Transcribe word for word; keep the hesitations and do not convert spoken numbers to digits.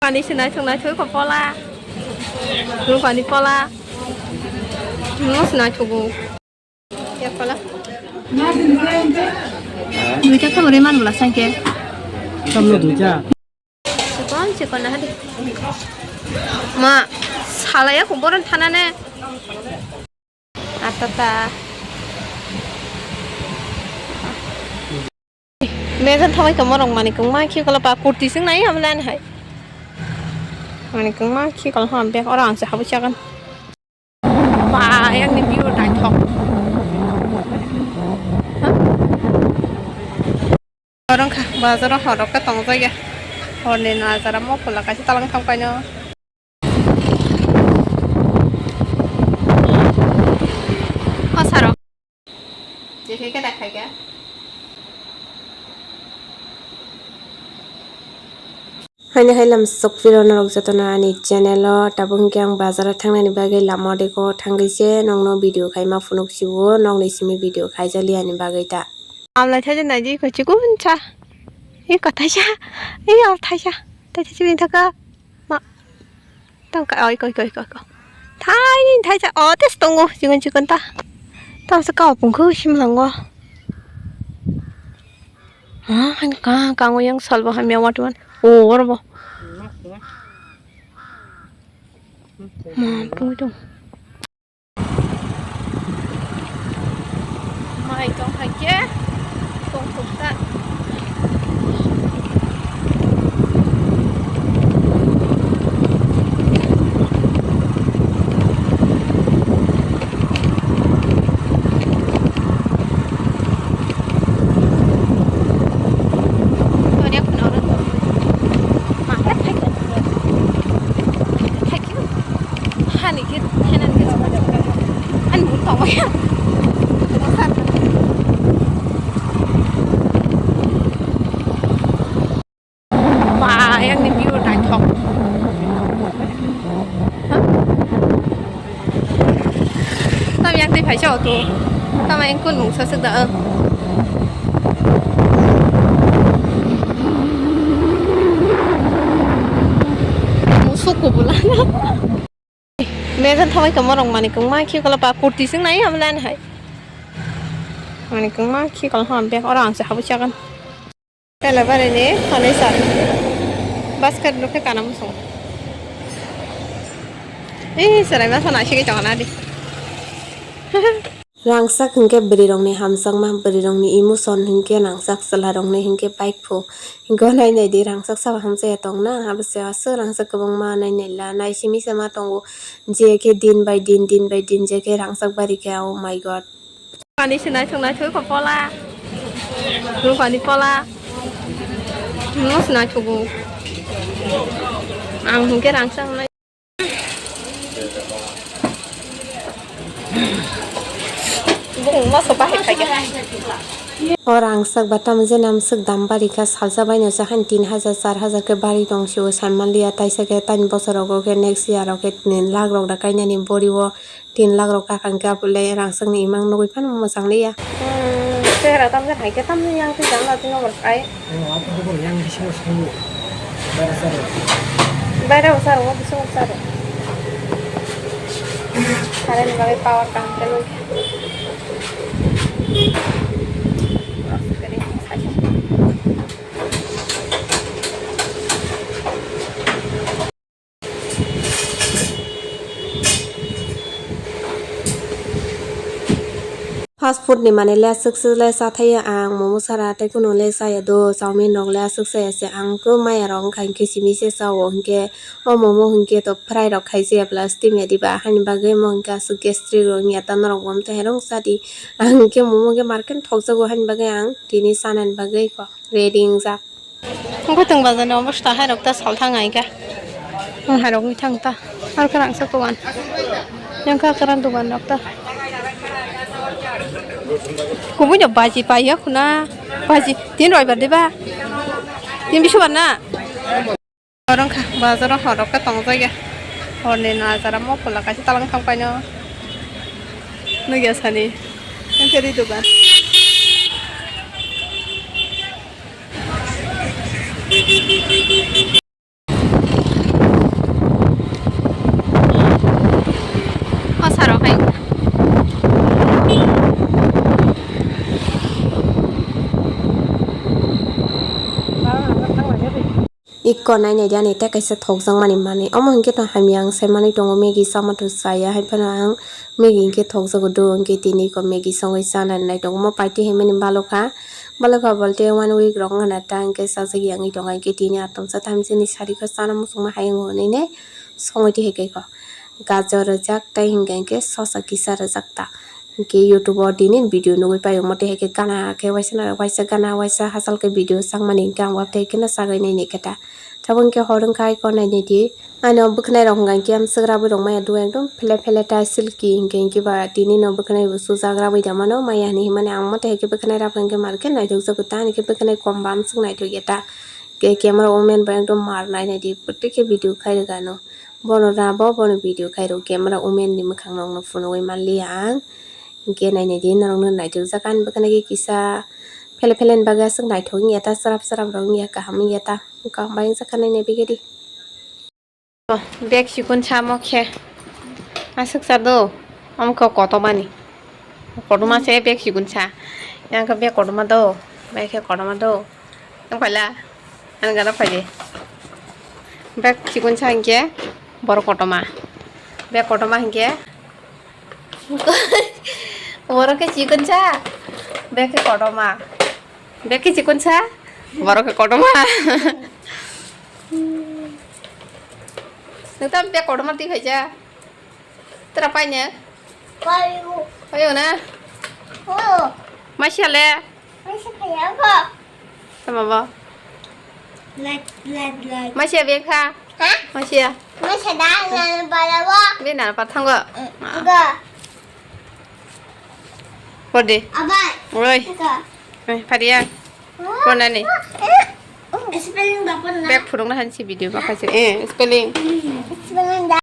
Ani se naithok naithok kho pola. Rupani pola. Mo se naithogo. Ya pola. Duita khe bwrwi man bwla sangkhe. Tamno duita. Chikon chikon na hadi. Ma, salaya kho boron thanane. Atata. Mejan thangwi kamo rong mani kung ma khi kola pa kurti sing nai hamlan hai. Mani kung ma khi kola ham bek ora ang se habu chagan. Ba, yang ni view naithok. Orang kha, bazar o horok khe tongjak ya. Horni nazara mo phola kaisa talang thang paino. O saro. Jekhe khe dakhai khe. Haino hai lam sok phiro norok jotono ani channel o, tabuk hwnkhe ang bazar o thangnani bagwi lama o deko thangwi se nokno video khaima phunuk sio, nokni simi video khaijali ani bagwi ta. Amlai thaisa naidi ko chikun cha, i ko thaisa, i al thaisa, thaisa chini thaka ma tang ka oi koi koi koi ko thai ni thaisa o tes tongo chikun chikun ta, tang sa ka pungkhu sim lango. Ha, han ka, ka ngo yang salbo hamya wat wan. O, oro bo. Ma, pung tung. Mai tong hai ke, tong tuk ta. Ba, yang ni view naithok. Tam yang tei phaisa auto. Tam yang kun mungsa sik da. Musuk kubula. Mejan thangwi kamo rong mani kung ma khi kola pa kurti sing nai hamlan hai. Mani kung ma khi kola ham bek ora ang se habu chagan. Tela bare ni khonai sar. Basket rok khe kana musung. Ei, serai ma sana sigi tongana di. Rangchak hinkhe bwrwi rokni hamjakma, bwrwi rokni emotion hinkhe rangchak, chwla rokni hinkhe bike phu. Hinkhe nai nai di rangchak sabo hamjaya tongna, abo se aswk rangchak kwbangma nai nai la, nai simi se ma tongo. Je khe din bai din, din bai din je khe rangchak bari khe, oh my God. Ani se naithok naithok kho pola. Rupani pola. Mo se naithogo. Ang hinkhe rangchak nai. Bung ma so bahai khaikhe. O rangchak ba tamo je nam swk dam bari kha, salsa baino se han tin hajar, char hajar khe bari tong sio, saimanliya taisa khe tani bosorogo khe next year o khe tin lakh rok da kainani bori o. Tin lakh rok kha kang khe abole rangchak ni imang nugui phano mwchang liya. Hmm, chehra tamjani hai khe tamni yang twi jang la twi nokbar kai. Oh, abo bo yang bisingo song. Baira saro. Baira bo saro, bisingo saro. Kare ni bagwi power kang khe loi. Fast food ni manwi le aswk swk le cha thaiya ang, momo sara tei kunu le chaya do, chowmin rok le aswk chaya se ang, khe maya rok wngkha hinkhe simi se cha o hinkhe o momo hinkhe to fry rok khai se ya plastic ya diba, haini bagwi omo hinkhe aswk gastric rok wngya ta norok bo, omtwi hai rok cha di, ang hinkhe momo hinkhe market thok jago haini bagwi ang tini chanani bagwi kok. Ready wngjak. Wngkha tong bazar ni obo swtang hai rok ta salthang ai kha. Wng hai rok wngwi thang ta. Aro kwrang sa dogan. Yang kha kwrang dogan rok ta. Kubui no baji pai ya khuna. Baji tin roibar de ba. Tin bisu bar na. Oro wngkha bazaro horok khe tongjak ya. Horni nazara mo phola kaisa talang thang paino. Nugya sani. Wngkhe ri dogan. Ikko nainai di ani tei kaisa thokjakmani manwi. Omo hinkhe no hamya ang sai manwi tongo, Maggie chama to chaya, hai phano ang Maggie hinkhe thokjago do, hinkhe tini ikko Maggie songwi chanani nai tongo. Omo party haimani balokha, balokha bolte one week rok wngkha na ta, hinkhe chajak ya wngwi tongo, hinkhe tini atomsa thamsini sarikhe chana muchungma hai wngo hinwi ne songwi twi hai khaikho. Gajor rwjak tei hinkhe hinkhe sosa kisa rwjak ta. Hinkhe YouTube o tini video nugwi paio, omo twi hai khe gana khe waisa na waisa gana waisa hachal khe video changmani hinkhe ang waptei kheno chagwi nai ni khe ta. Tabuk hinkhe hor wngkha, hai khe nainai di. Ano bwkhnai rok hwnkha hinkhe amswk rabwi rok maya do ekdom phele phele ta silky hinkhe hinkhe ba tini no bwkhnai bo sujak rabwi da mano maya hinwi hinmani ang omo twi hai khe bwkhnai rab hinkhe mar khe naithok jago ta, ani khe bwkhnai kom ba amswk naithok ya ta. Khe camera woman bo ekdom mar nainai di, protek khe video khai rwgano. Bono rabo, bono video khairo, camera woman ni mwkhang rokno phunugwi manliya ang. Hinkhe nainai di, norokno naithokjak ani bwkhwnai khe kisa phele phele ni bagwi aswk naithok wngya ta, chwrap chwrap rok wngya, kaham wngya ta, kaham bai wngjakha nainai begedi. Bag sikun samo khe aswk cha do, omo khe kotomani, kotorma se bag sikun sa, yang khe bag kotorma do, bai khe kotorma do. Ang phaila, ang gana phaidi. Bag chikon sa hinkhe borok kotorma. Bag kotorma hinkhe borok khe chikon sa. Bag khe kotorma. Bag khe chikon sa. Borok khe kotorma. Nokta bag kotorma twi phaisa. Tera paine? Payo. Payo na? Oh. Masia le? Masia kaya ko. Sama bo? Lat, lat, lat. Masia bengkha? Ha? Masia. Masia da, na, bala bo. Be na pa thango. Go. Pode. Abai. Oi. Go. Eh, padiya. Pona ni. Spelling ba pon na. Bag phurung na hansi video ba kaise. Eh, spelling. Spelling da.